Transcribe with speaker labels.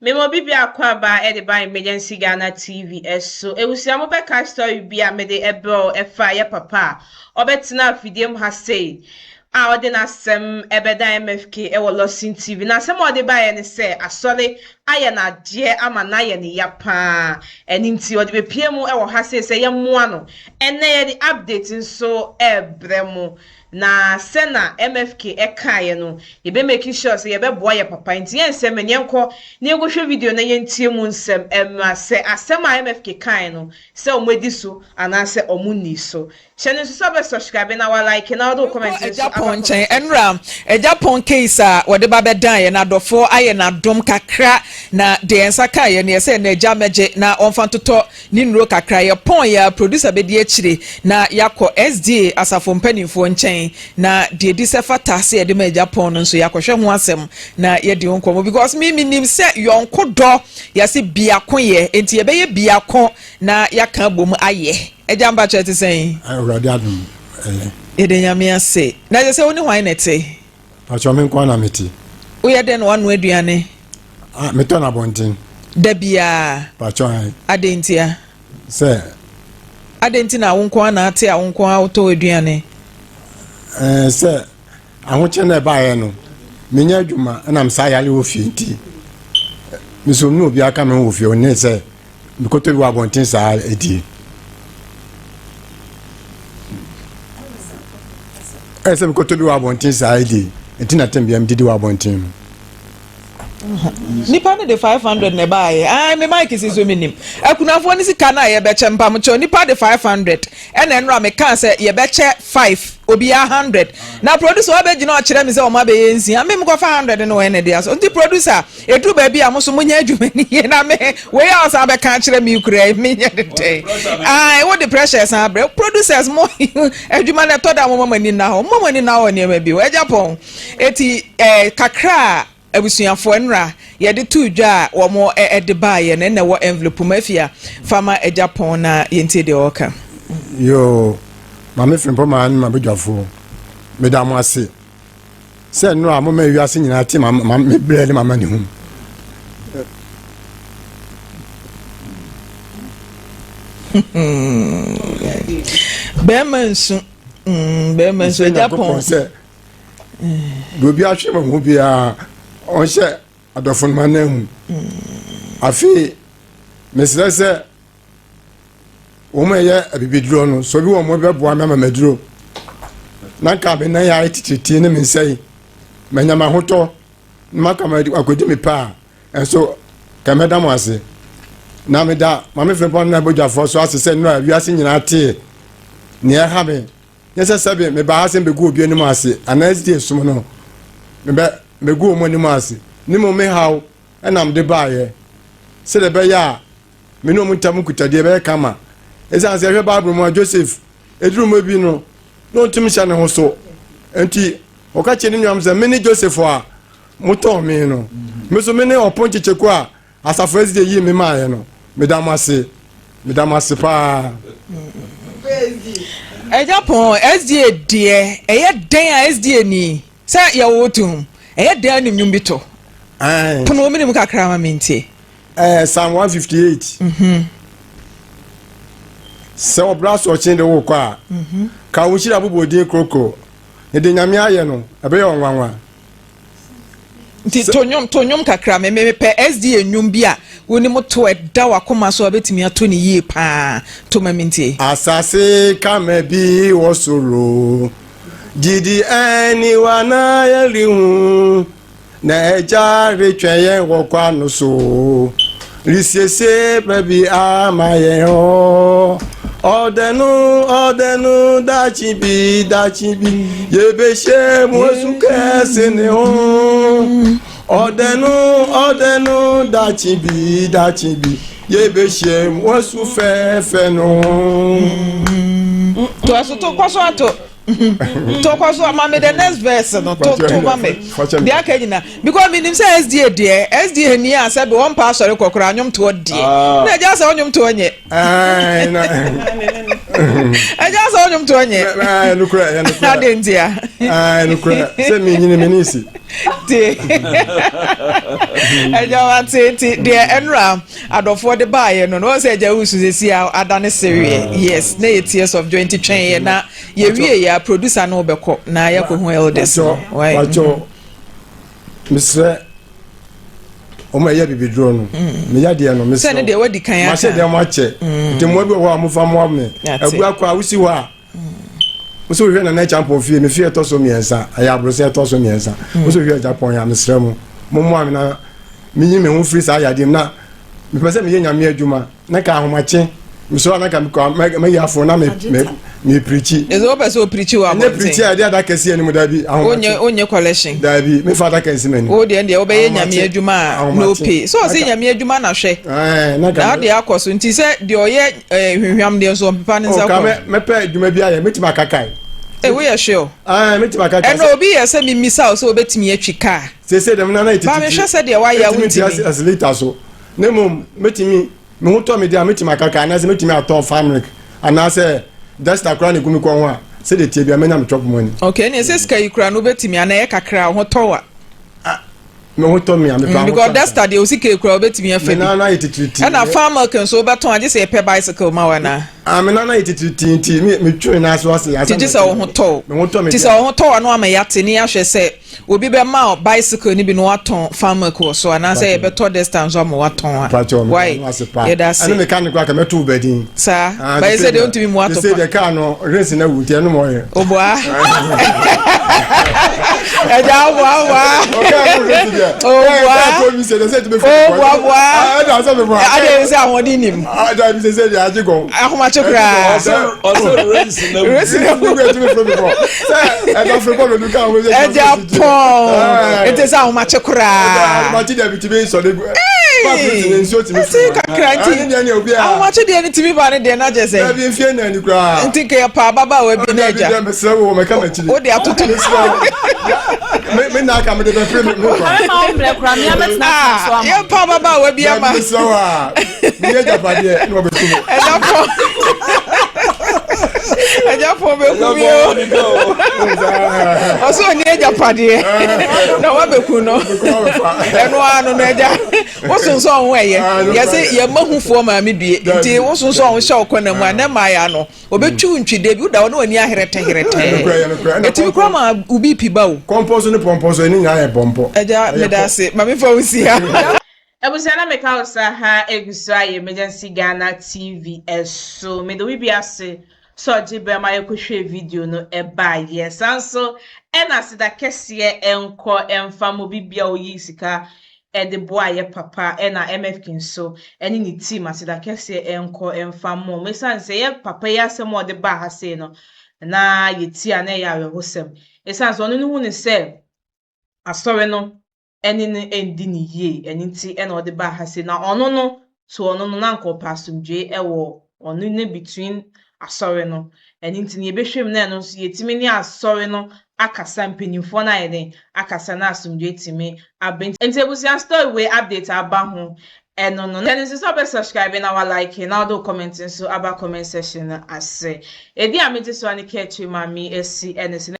Speaker 1: Mema obi biako aba de ba Emergency Ghana TV so. Abusua mobɛkae story bi a mede brɛ wo ɛfa yɛ papa a ɔbɛtena afidie mu ha sei a ɔde n'asɛm bɛdan MFK wɔ Lawson TV. Na asɛm a ɔde baeɛ ne sɛ asɔre ayɛ no adeɛ ama no ayɛ no ya paa. Ɛno nti ɔde bɛpue mu wɔ ha sei sɛ yɛmmoa no. Ɛnnɛ yɛde update nso rebrɛ mo. Na sɛ na MFK kaeɛ no, yɛbɛ make sure sɛ yɛbɛboa yɛ papa. Nti yɛnsɛ mɛn yɛnkɔ na yɛnkɔhwɛ video na yɛntie mu nsɛm mmra sɛ asɛm a MFK kaeɛ no sɛ wɔn adi so anaasɛ wɔn nnii so. Hyɛ no nso sɛ wobɛ subscribe na wa like na wode wo comment
Speaker 2: Yɛnkɔ
Speaker 1: nso aba
Speaker 2: Agyapong
Speaker 1: comment
Speaker 2: nkyɛn.
Speaker 1: section.
Speaker 2: Ɛnora Agyapong case a wɔde ba bɛdan yɛn no adɔfoɔ ayɛ no adom kakra na deɛ yɛn nsa kaeɛ no yɛsɛ ɛnɛ agya mmɛgye na ɔmfa ntotɔ ne nnuro kakra. Yɛpɔn yɛ a producer bɛdi akyire na yɛakɔ SDA asafo mpanimfoɔ nkyɛn na deɛ ɛdi sɛ fata sɛ yɛde ma Agyapong no nso yɛakɔhwɛ ho asɛm na yɛadi ho nkɔmmɔ because me menim sɛ yɔnko dɔ yɛse biako yɛ enti yɛbɛyɛ biako na yɛaka abom ayɛ. Agya mpakyɛ ɛte sɛn?
Speaker 3: Awurade adom ɛyɛ.
Speaker 2: Yɛda Nyame ase. Na ɛsɛ sɛ wo ne hwan na ɛte?
Speaker 3: Pakyɛ me nko na mete.
Speaker 2: Woyɛ dɛn na woanoa aduane?
Speaker 3: Ah, metɔ no abɔnten.
Speaker 2: Da biara?
Speaker 3: Pakyɛ ae.
Speaker 2: Adɛn ntia?
Speaker 3: Sɛ.
Speaker 2: Adɛn nti na wo nko ara na ate a wo nko ara wotɔ aduane?
Speaker 3: Ɛɛ sɛ ahokyɛ na ɛbaeɛ no, menyɛ adwuma ɛna mesaa yare wɔ fie nti, mesɛ ɔmu ne obiara ka me ho wɔ fie ɔne sɛ mekɔtɔ bi wɔ abɔnten saa ɛdie. Ɛyɛ sɛ mekɔtɔ bi wɔ abɔnten saa ɛdie nti na tɛm bia medidi wɔ abɔnten no.
Speaker 2: Nipa no de 500 na ɛbaayɛ. Ae me mic si so menim. Akunafoɔ no sika no a yɛbɛkyɛ mpamokyɛw nipa de 500 ɛna ɛnora mekaa sɛ yɛbɛkyɛ 5 obiara 100 na producer wabɛgyina ɔkyerɛ me sɛ wɔn abɛyɛ nsia me mekɔfa 100 no wɔn na ɛde aso nti producer ɛduru baabi a mo so monyɛ adwuma no yie na me wei a ɔsan bɛka akyerɛ me kura yi menyɛ de dɛn ae wode pressure san brɛ producers mo adwuma no ɛtɔ da mo mama ani nna hɔ mo mama ani nna hɔ nneɛma bi wɔ agya pɔn eti eh, kakra a Abusuafoɔ, nnora yɛde too dwa a wɔn de baeɛ no ɛna ɛwɔ envelope mu. Afia, fa ma Agya Pɔn na yɛntie deɛ ɔreka.
Speaker 3: Yoo, Maame Frimpong ne m'abadwafoɔ, meda mo ase sɛ nnora a moma wiase nyinaa te ma me brɛ ne m'amanehunu.
Speaker 2: Bɛrima nsu, mm, bɛrima nsu, Agya Pɔn.
Speaker 3: Sɛ Deɛ obi ahwɛ me ho biara ɔnhyɛ adɔfo no ma mu. Afei mesrɛ sɛ wɔn a ɛyɛ abibiduro no sɛ obi wɔ wɔn bɛboa me ama maduro na nka me nan ayɛ titiritii ne me nsa yi manya m'ahotɔ na maka akɔdi me pɛ a ɛnso ka mɛda mo ase na meda maame Frimpong no abodwafoɔ so ase sɛ nnora wiase nyinaa tee nea ɛha me Nyɛ sɛ sɛbe mebaa ha sɛ mebɛgu obi anim ase anaa SDA som no mebɛ mɛgu wɔn anim ase, ne mmom me haw na mede baeɛ sɛdeɛ ɛbɛyɛ a me ne wɔn ntam nkutadeɛ bɛyɛ kama. Ɛsiane sɛ ɛhwɛ Bible mu a Joseph ɛduru mmerɛ bi no na ɔntumi nhyɛ ne ho so, nti ɔka kyerɛ ne nuanom sɛ mene Joseph a motɔn me no, me nso mene ɔpon kyekyeko a Asafo SDA yii me maaeɛ no, meda mo ase, meda mo ase paa.
Speaker 2: Agya Pɔn, SDA deɛ, ɛyɛ dɛn a SDA ni sɛ yɛwɔ wo tom, ɛyɛ dɛn a nim nnwom bi to? Pono wo menim kakra ma mentie.
Speaker 3: Eh, Psalm 158. Mm -hmm. Sɛ ɔbra asoɔkye de wo kɔ a, mm -hmm. ka wo nhyira bobɔ din krokro, ne de Nyame ayɛ no, ɛbɛyɛ ɔnwanwa.
Speaker 2: Nti to nnwom to nnwom kakra me me mepɛ SDA nnwom bi a wonim to ɛda wakoma so a wobɛtumi ato ne yie paa to ma mentie.
Speaker 3: Asase kama bi wɔ soro, gyidi aniwa na yɛrehu, na Agya retwɛn yɛn wɔ kwan no so, resiesie baabi ama yɛn hɔ. Ɔdɛ no, ɔdɛ no, daakye bi, daakye bi, yɛbɛhyia mu asu kɛse ne ho. Ɔdɛ no, ɔdɛ no, daakye bi, daakye bi, yɛbɛhyia mu asu fɛfɛ no.
Speaker 2: To aso to kɔ so ato. To kɔ so ma me the next verse no to to ma me deɛ aka nyina because menim sɛ SDA deɛ SDA ni a sɛ bi wɔn mpa asɔre kɔ koraa nnwomtoɔ deɛ ah. Na agya sɛ ɔnwomtoɔ nyɛ. Ɛgya sɛ ɔnwom to ɔnyɛ.
Speaker 3: Ɛɛ nukurɛ ɛyɛ nukurɛ.
Speaker 2: Adi ntia.
Speaker 3: Ɛɛ nukurɛ sɛ mi nyini mi ni si.
Speaker 2: Tie. Ɛgya wa te ti deɛ ɛnura adɔfoɔ de baayɛ no na wɔn sɛ ɛgya wusu sisi a ada ne sereɛ yes na yɛ tears of joy nti twɛn yɛ na yɛ wie yɛ a producer no bɛkɔ na yɛ kɔ hu elders no.
Speaker 3: Wàtò mesrɛ wɔn a ɛyɛ bibiduro no mm. meyɛ deɛ no mesrɛ
Speaker 2: sɛ ne deɛ wadi kan aka
Speaker 3: mahyɛ deɛ mo akyɛ mm. nti mmoa bi wɔ hɔ a mofa mmoa me agu akɔ a wosi hɔ a wosɛ wohwɛ nana kyampɔn fie me fie ɛtɔ so mmiɛnsa ɛyɛ aborɔsɛ ɛtɔ so mmiɛnsa wosɛ wohwɛ japan a mesrɛ mo mommoa me na menyi me ho firi saa yadeɛ mu na mepɛ sɛ meyɛ nyame adwuma na ka ahomakye mesɔrɔ na ka mekɔ mɛyi afo na me me me pirikyi.
Speaker 2: ɛsɛ wopɛ sɛ opirikyi wɔ abɔnten
Speaker 3: ɛnyɛ pirikyi a yɛde adaka si anim dabi
Speaker 2: ahomakye wonyɛ collection
Speaker 3: dabi mefa adaka nsi m'anim
Speaker 2: wo deɛ deɛ wobɛyɛ nyame adwuma a no pay sɛ ɔsɛ nyame adwuma na hwɛ na ɔde akɔ so nti sɛ deɛ ɔyɛ hwehwam deɛ nso ɔmpepa ne nsa kɔ
Speaker 3: mɛpɛ adwuma bi ayɛ mɛtumi akakae
Speaker 2: woyɛ sure
Speaker 3: mɛtumi akakae
Speaker 2: ɛna obi yɛ sɛ memisa wo sɛ wobɛtumi atwi kaa
Speaker 3: sese dɛm nana yɛ tititi
Speaker 2: ba mehwɛ sɛ deɛ wayɛ a wontumi
Speaker 3: accelerator so na mmom mɛtumi me ho tɔ me deɛ a mɛtumi akaka anaasɛ mɛtumi atɔn farm milk anaasɛ duster koraa na ɛgu me kɔn ho a sɛdeɛ tie bia mɛnya me chop money.
Speaker 2: Okay ɛnna ɛsɛ sika yi koraa no wobɛtumi anaa ɛyɛ kakra wo ho tɔ wa.
Speaker 3: Ah, me ho tɔ me a mepɛ ahotɔ.
Speaker 2: Because duster deɛ osika yi koraa wobɛtumi afa bi.
Speaker 3: Me nan ayɛ titiritii.
Speaker 2: Ɛna farm milk nso wobɛtɔn agye sɛ yɛpɛ bicycle ma wo anaa.
Speaker 3: Ah, me nan ayɛ titiritii nti me metwe me nan so ase.
Speaker 2: Nti gye sɛ wo ho tɔ
Speaker 3: wo. Me ho tɔ me
Speaker 2: Nti sɛ wo ho tɔ wo a na wama yɛate ne yɛahwɛ sɛ Obi bɛma wo bicycle no bi na watɔn farm milk wɔ so anaasɛ yɛbɛtɔ desta nso ama watɔn a. Why? Yɛda ase.
Speaker 3: Ɛne meka ne koraa ka mɛto wo badin.
Speaker 2: Saa. Ah, Bɛyɛ sɛ deɛ wontumi mu ato
Speaker 3: pa. Sɛ deɛ kaa no rinse na wu nti ɛno mɔ yɛ.
Speaker 2: Oboa. Ɛgya oboa oboa. Oboa. Oboa oboa. Ade sɛ ahoɔden nim. Ahomakye koraa.
Speaker 4: Ɔsɛ rinse na wu.
Speaker 2: Rinse na wu. Ɛgya pɔn. Nti sɛ ahomakye koraa. Ɛti kakra nti ahomakye deɛ no tumi ba ne deɛ no agyɛ sɛ. Nti nka yɛ pa ababaawa bi na agya. Wode atoto. Yɛ pa ababaawa bi ama. Ɛgya pɔn. Agyafoɔ bɛku mi o. Ɔsɛ ɔni agyapadeɛ na wabɛku no. Ɛno ara no no agya wosonsɔn ho ɛyɛ. Yɛsɛ yɛma hufoɔ maame due nti wosonsɔn ho hyɛ ɔkɔ na mu a ne mmaayɛ no ɔbɛtwiw ntwide bi woda hɔ na w'ani aherɛtɛherɛtɛɛ. Ɛtumi kora ma wo BP ba o.
Speaker 3: Kɔmpɔ so ne pɔmpɔ so ɛne nyinaa yɛ pɔmpɔ.
Speaker 2: Agya meda ase ma mefa wo si ha.
Speaker 1: Abusua na meka wo sa ha egu so ayɛ Emergency Ghana TV so. Mede wo bi ase sɛ ɔgye berɛ ma yɛkɔhwɛɛ video no baeɛ. Saa nso ɛna aseda kɛseɛ nkɔ ɛmfa ma obi bia ɔyii sika de boaeɛ papa ɛna MFK nso ɛne ne team aseda kɛseɛ nkɔ ɛmfa ma wɔn. Ɛsiane sɛ yɛ papa yi asɛm a ɔde baa ha sei no na yɛtie a na ɛyɛ awerɛhosɛm. Ɛsiane sɛ ɔno no hu ne sɛ asɔre no ne no anndi no yie, ɛno nti na ɔde baa ha sei. Na ɔno no, to ɔno no, na anka ɔpɛ asomdwoe wɔ ɔno ne between asɔre no. Ɛno nti no yɛbɛhwɛ mu na ɛno nso yɛtumi ne asɔre no akasa, mpanimfoɔ no ayɛ dɛn akasa na asomdwoe tumi aba. Nti abusua story wei update aba ho ɛno no. Hyɛ no nso sɛ wobɛ subscribe na wa like na wode wo comment nso aba comment section no ase. Ɛdin a mete so ara ne Kaakyire Maame Asi ɛne so.